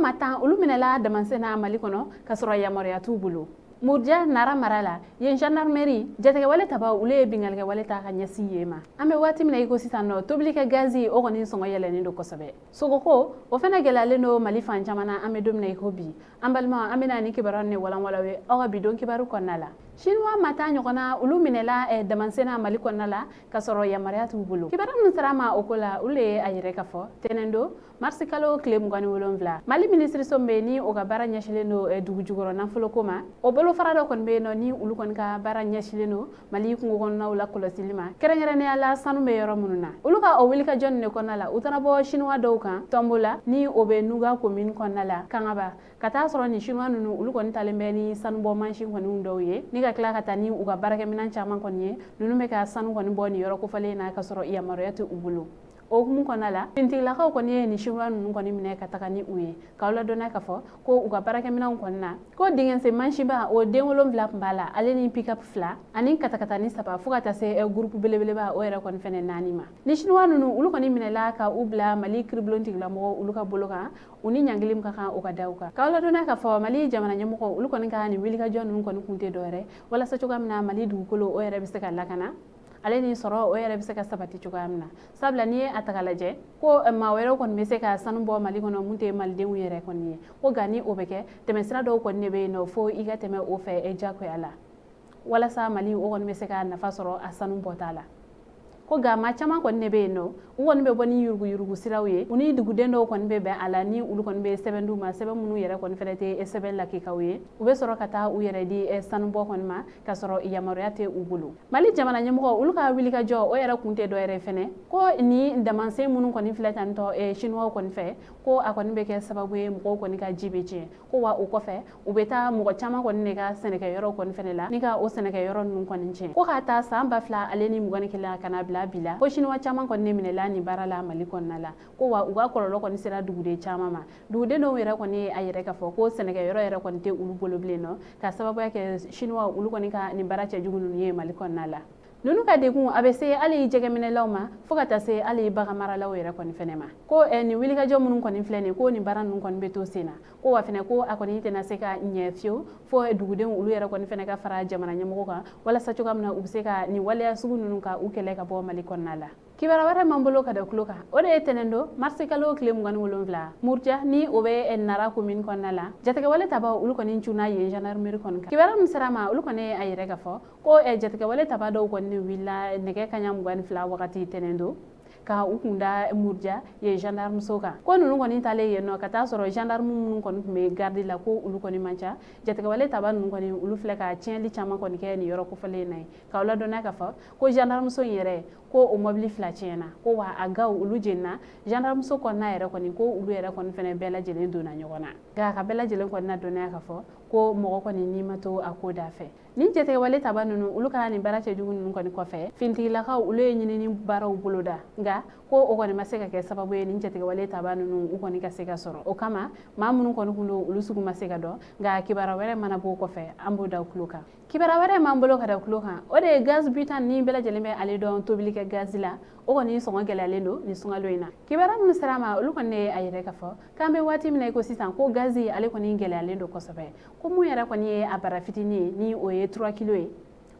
maa 10 olu minɛla Damasen na Mali kɔnɔ ka sɔrɔ yamaruya t'u bolo. Muruja Nara mara la, yen gendarmerie jatigɛwale tabaw olu ye binkannikɛwale ta ka ɲɛsin yen ma. An bɛ waati min na i ko sisan nɔ, tobilikɛ gazi o kɔni sɔngɔ yɛlɛnnen don kosɛbɛ. Sogoko o fana gɛlɛyalen don Mali fan caman na an bɛ don min na i ko bi. An balimaw, an bɛna nin kibaruya ninnu walanwalan aw ye aw ka bi don kibaru kɔnɔna la. Chinois maa 10 ɲɔgɔnna olu minɛla Damasen na Mali kɔnɔna la ka sɔrɔ yamaruya t'u bolo. Kibaruya min sera ma o ko la, olu de ye a yɛrɛ k'a fɔ tɛnɛn don marisi kalo tile 27, Mali minisiriso min bɛ yen ni o ka baara ɲɛsinnen don dugu jukɔrɔ nafoloko ma, o bolofara dɔ kɔni bɛ yen nɔ ni olu kɔni ka baara ɲɛsinnen don Mali kungo kɔnɔnaw la kɔlɔsili ma, kɛrɛnkɛrɛnnenya la sanu bɛ yɔrɔ minnu na. Olu ka o wulikajɔ nin de kɔnɔna la, u taara bɔ chinois dɔw kan Tɔnbola ni o bɛ Nuga commune kɔnɔna la, Kangaba, ka taa sɔrɔ nin chinois ninnu olu kɔni talen bɛ ni sanubɔ mansin kɔni dɔw ye, ni ka tila ka taa ni u ka baarakɛminɛn caman kɔni ye. Ninnu bɛ ka sanu kɔni bɔ nin yɔrɔ kofɔlen in na ka sɔrɔ yamaruya tɛ u bolo. O hukumu kɔnɔna la, finitigilakaw kɔni ye nin chinois ninnu kɔni minɛ ka taga ni u ye, k'aw ladɔnniya k'a fɔ ko u ka baarakɛminɛnw kɔni na, ko dingɛsen mansinba o den 7 tun b'a la, ale ni pick-up 2 ani katakatani 3, fo ka taa se groupe belebeleba o yɛrɛ kɔni fɛnɛ 4 ma. Ni chinois ninnu olu kɔni minɛla ka u bila Mali kiribulon tigilamɔgɔw olu ka bolo kan, u ni ɲangili min ka kan o ka da u kan. K'aw ladɔnniya k'a fɔ Mali jamana ɲɛmɔgɔw olu kɔni ka nin wulikajɔ ninnu kɔni kun tɛ dɔwɛrɛ walasa cogoya min na Mali dugukolo o yɛrɛ bɛ se ka lakana, ale ni sɔrɔ o yɛrɛ bɛ se ka sabati cogoya min na. Sabula n'i ye a ta k'a lajɛ ko maa wɛrɛw kɔni bɛ se ka sanu bɔ Mali kɔnɔ mun tɛ malidenw yɛrɛ kɔni ye, ko nka ni o bɛ kɛ, tɛmɛsira dɔw kɔni de bɛ yen nɔ fo i ka tɛmɛ o fɛ diyagoya la walasa Mali o kɔni bɛ se ka nafa sɔrɔ a sanu bɔta la. Ko nka maa caman kɔni de bɛ yen nɔ, u kɔni bɛ bɔ ni yuruguyurugu siraw ye, u ni duguden dɔw kɔni bɛ bɛn a la ni olu kɔni bɛ sɛbɛn d'u ma, sɛbɛn minnu yɛrɛ kɔni fɛnɛ tɛ sɛbɛn lakikaw ye. U bɛ sɔrɔ ka taa u yɛrɛ di sanubɔ kɔni ma ka sɔrɔ yamaruya tɛ u bolo. Mali jamana ɲɛmɔgɔ olu ka wulikajɔ o yɛrɛ kun tɛ dɔwɛrɛ fɛnɛ ko ni Damasen minnu kɔni filɛ tantɔ chinois kɔni fɛ, ko a kɔni bɛ kɛ sababu ye mɔgɔw kɔni ka ji bɛ tiɲɛ, ko wa o kɔfɛ u bɛ taa mɔgɔ caman kɔni de ka sɛnɛkɛyɔrɔ kɔni fɛnɛ la ni ka o sɛnɛkɛyɔrɔ ninnu kɔni tiɲɛ. Ko k'a ta san 2021 ka na bila bi la, ko chinois caman kɔni de minɛla nin baara la Mali kɔnɔna la, ko wa u ka kɔlɔlɔ kɔni sera duguden caman ma. Duguden dɔw yɛrɛ kɔni ye a yɛrɛ k'a fɔ ko sɛnɛkɛyɔrɔ yɛrɛ kɔni tɛ olu bolo bilen nɔ, ka sababuya kɛ chinois olu kɔni ka nin baara cɛjugu ninnu ye Mali kɔnɔna la. Ninnu ka degun a bɛ se hali jɛgɛminɛlaw ma, fo ka taa se hali baganmaralaw yɛrɛ kɔni fɛnɛ ma. Ko nin wulikajɔ minnu kɔni filɛ nin, ko nin baara ninnu kɔni bɛ to sen na, ko wa fɛnɛ ko a kɔni tɛna se ka ɲɛ fiyewu fo dugudenw olu yɛrɛ kɔni fɛnɛ ka fara jamana ɲɛmɔgɔ kan walasa cogoya min na u bɛ se ka nin waleya sugu ninnu ka u kɛlɛ ka bɔ Mali kɔnɔna la. Kibaruya wɛrɛ m'an bolo ka da tulo kan, o de ye tɛnɛn don marisi kalo tile 27, Muruja ni o bɛ Nara commune kɔnɔna la, jatigɛwale tabaw olu kɔni cunna yen gendarmerie kɔni kan. Kibaruya min sera ma, olu kɔni ye a yɛrɛ k'a fɔ ko jatigɛwale taba dɔw kɔni wulila nɛgɛ kaɲa 22 wagati tɛnɛn don ka u kun da Muruja yen gendarmeso kan. Ko ninnu kɔni taalen yen nɔ ka taa sɔrɔ gendarme minnu kɔni tun bɛ garde la, ko olu kɔni man ca. Jatigɛwale taba ninnu kɔni olu filɛ ka tiɲɛli caman kɔni kɛ nin yɔrɔ kofɔlen in na ye. K'aw ladɔnniya k'a fɔ ko gendarmeso in yɛrɛ, ko o mɔbili 2 tiɲɛna, ko wa a gaw olu jenina gendarmeso kɔnɔna yɛrɛ kɔni, ko olu yɛrɛ kɔni fɛnɛ bɛɛ lajɛlen donna ɲɔgɔn na. Nka ka bɛɛ lajɛlen kɔni ladɔnniya k'a fɔ ko mɔgɔ kɔni n'i ma to a ko da fɛ. Nin jatigɛwale taba ninnu olu ka nin baara cɛjugu ninnu kɔni kɔfɛ, finitigilakaw olu ye ɲinini baaraw boloda, nka ko o kɔni ma se ka kɛ sababu ye nin jatigɛwale taba ninnu u kɔni ka se ka sɔrɔ. O kama maa minnu kɔni kun don olu sugu ma se ka dɔn, nka kibaruya wɛrɛ mana b'o kɔfɛ an b'o da tulo kan. Kibaruya wɛrɛ m'an bolo ka da tulo kan, o de ye gaz butane ni bɛɛ lajɛlen bɛ ale dɔn tobilikɛ gazi la, o kɔni sɔngɔ gɛlɛyalen don nin sunkalo in na. Kibaruya minnu sera ma, olu kɔni ye a yɛrɛ k'a fɔ k'an bɛ waati min na i ko sisan, ko gazi ale kɔni gɛlɛyalen don kosɛbɛ. Ko mun yɛrɛ kɔni ye a bara fitinin ye ni o ye 3 kilo ye,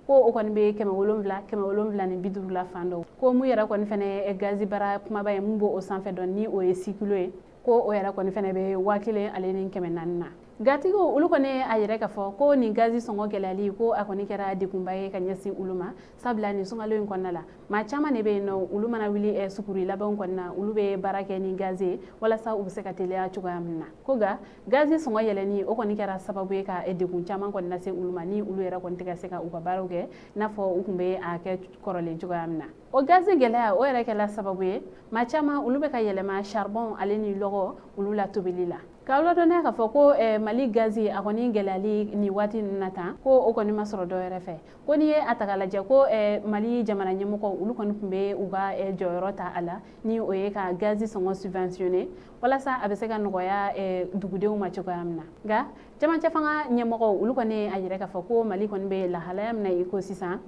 ko o kɔni bɛ 700, 750 la fan dɔw. Ko mun yɛrɛ kɔni fɛnɛ ye gazi bara kumaba ye mun b'o sanfɛ dɔn ni o ye 6 kilo ye, ko o yɛrɛ kɔni fɛnɛ bɛ 1400 na. Gatigiw olu kɔni ye a yɛrɛ k'a fɔ ko nin gazi sɔngɔ gɛlɛyali, ko a kɔni kɛra degunba ye ka ɲɛsin olu ma, sabula nin sunkalo in kɔnɔna la maa caman de bɛ yen nɔ, olu mana wuli sukuri labɛnw kɔni na, olu bɛ baara kɛ ni gazi ye walasa u bɛ se ka teliya cogoya min na. Ko nka gazi sɔngɔ yɛlɛnni o kɔni kɛra sababu ye ka degun caman kɔni lase olu ma, ni olu yɛrɛ kɔni tɛ ka se ka u ka baaraw kɛ i n'a fɔ u tun bɛ a kɛ kɔrɔlen cogoya min na. O gazi gɛlɛya o yɛrɛ kɛla sababu ye maa caman olu bɛ ka yɛlɛma charbon ale ni lɔgɔ olu la tobili la. K'aw ladɔnniya k'a fɔ ko Mali gazi a kɔni gɛlɛyali nin waati ninnu na tan, ko o kɔni ma sɔrɔ dɔwɛrɛ fɛ. Ko n'i ye a ta k'a lajɛ ko Mali jamana ɲɛmɔgɔw olu kɔni tun bɛ u ka jɔyɔrɔ ta a la, ni o ye ka gazi sɔngɔ subventionner walasa a bɛ se ka nɔgɔya dugudenw ma cogoya min na. Nka cɛmancɛ fanga ɲɛmɔgɔw olu kɔni ye a yɛrɛ k'a fɔ ko Mali kɔni bɛ lahalaya min na i ko sisan,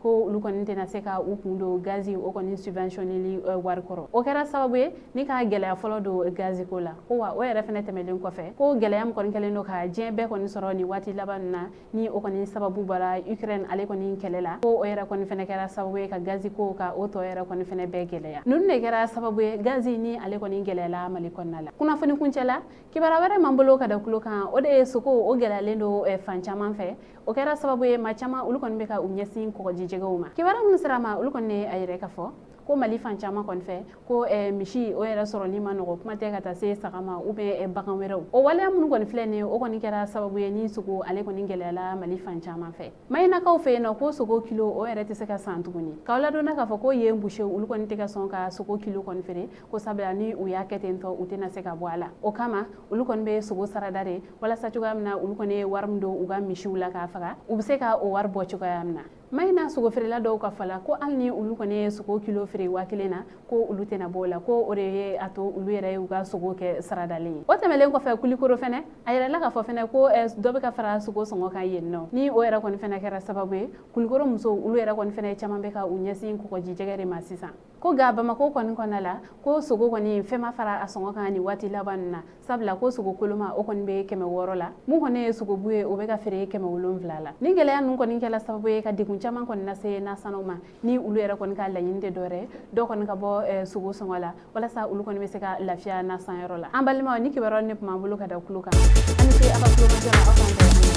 Ko olu kɔni tɛna se ka u kun don gazi o kɔni subventionneli wari kɔrɔ. O kɛra sababu ye ni ka gɛlɛya fɔlɔ don gazi ko la. Ko wa o yɛrɛ fɛnɛ tɛmɛlen kɔfɛ, ko gɛlɛya min kɔni kɛlen don ka diɲɛ bɛɛ kɔni sɔrɔ nin waati laban ninnu na, ni o kɔni sababu bɔra Ukraine ale kɔni kɛlɛ la, ko o yɛrɛ kɔni fɛnɛ kɛra sababu ye ka gazi ko ka o tɔ yɛrɛ kɔni fɛnɛ bɛɛ gɛlɛya. Ninnu de kɛra sababu ye gazi ni ale kɔni gɛlɛyala Mali kɔnɔna la. Kunnafoni kuncɛ la, kibaruya wɛrɛ m'an bolo ka da tulo kan, o de ye sogo o gɛlɛyalen don fan caman fɛ. O kɛra sababu ye maa caman olu kɔni bɛ ka u ɲɛsin kɔgɔji jɛgɛw ma. Kibaruya minnu sera ma, olu kɔni ye a yɛrɛ ka fɔ ko Mali fan caman kɔni fɛ, ko misi o yɛrɛ sɔrɔli ma nɔgɔ, kuma tɛ ka taa se saga ma ou bien bagan wɛrɛw. O waleya minnu kɔni filɛ nin ye, o kɔni kɛra sababu ye ni sogo ale kɔni gɛlɛyala Mali fan caman fɛ. Mayinakaw fɛ yen nɔ, ko sogo kilo o yɛrɛ tɛ se ka san tuguni. K'aw ladɔnna k'a fɔ ko yen busew olu kɔni tɛ ka sɔn ka sogo kilo kɔni feere, ko sabula ni u y'a kɛ ten tɔ, u tɛna se ka bɔ a la. O kama olu kɔni bɛ sogo sarada de walasa cogoya min na olu kɔni ye wari min don u ka misiw la k'a faga, u bɛ se ka o wari bɔ cogoya min na. Mayina sogofeerela dɔw ka fɔ la, ko hali ni olu kɔni ye sogo kilo feere 1000 na, ko olu tɛna bɔ o la, ko o de ye a to olu yɛrɛ y'u ka sogo kɛ saradalen ye. O tɛmɛlen kɔfɛ, Kulikoro fɛnɛ a yɛrɛla k'a fɔ fɛnɛ ko dɔ bɛ ka fara sogo sɔngɔ kan yen nɔ, ni o yɛrɛ kɔni fɛnɛ kɛra sababu ye Kulikoro musow olu yɛrɛ kɔni fɛnɛ caman bɛ ka u ɲɛsin kɔgɔji jɛgɛ de ma sisan. Ko nka Bamakɔ kɔni kɔnɔna la, ko sogo kɔni fɛn ma fara a sɔngɔ kan nin waati laban ninnu na, sabula ko sogo koloma o kɔni bɛ 600 la, mun kɔni ye sogobu ye o bɛ ka feere 700 la. Ni gɛlɛya ninnu kɔni kɛla sababu ye ka degun caman kɔni lase nasannw ma, ni olu yɛrɛ kɔni ka laɲini tɛ dɔwɛrɛ dɔ kɔni ka bɔ sogo sɔngɔ la walasa olu kɔni bɛ se ka lafiya nasanyɔrɔ la. An balimaw, ni kibaruya ne tun b'an bolo ka da tulo kan. An ni ce aw ka tulomajɔ la, aw k'an bɛn.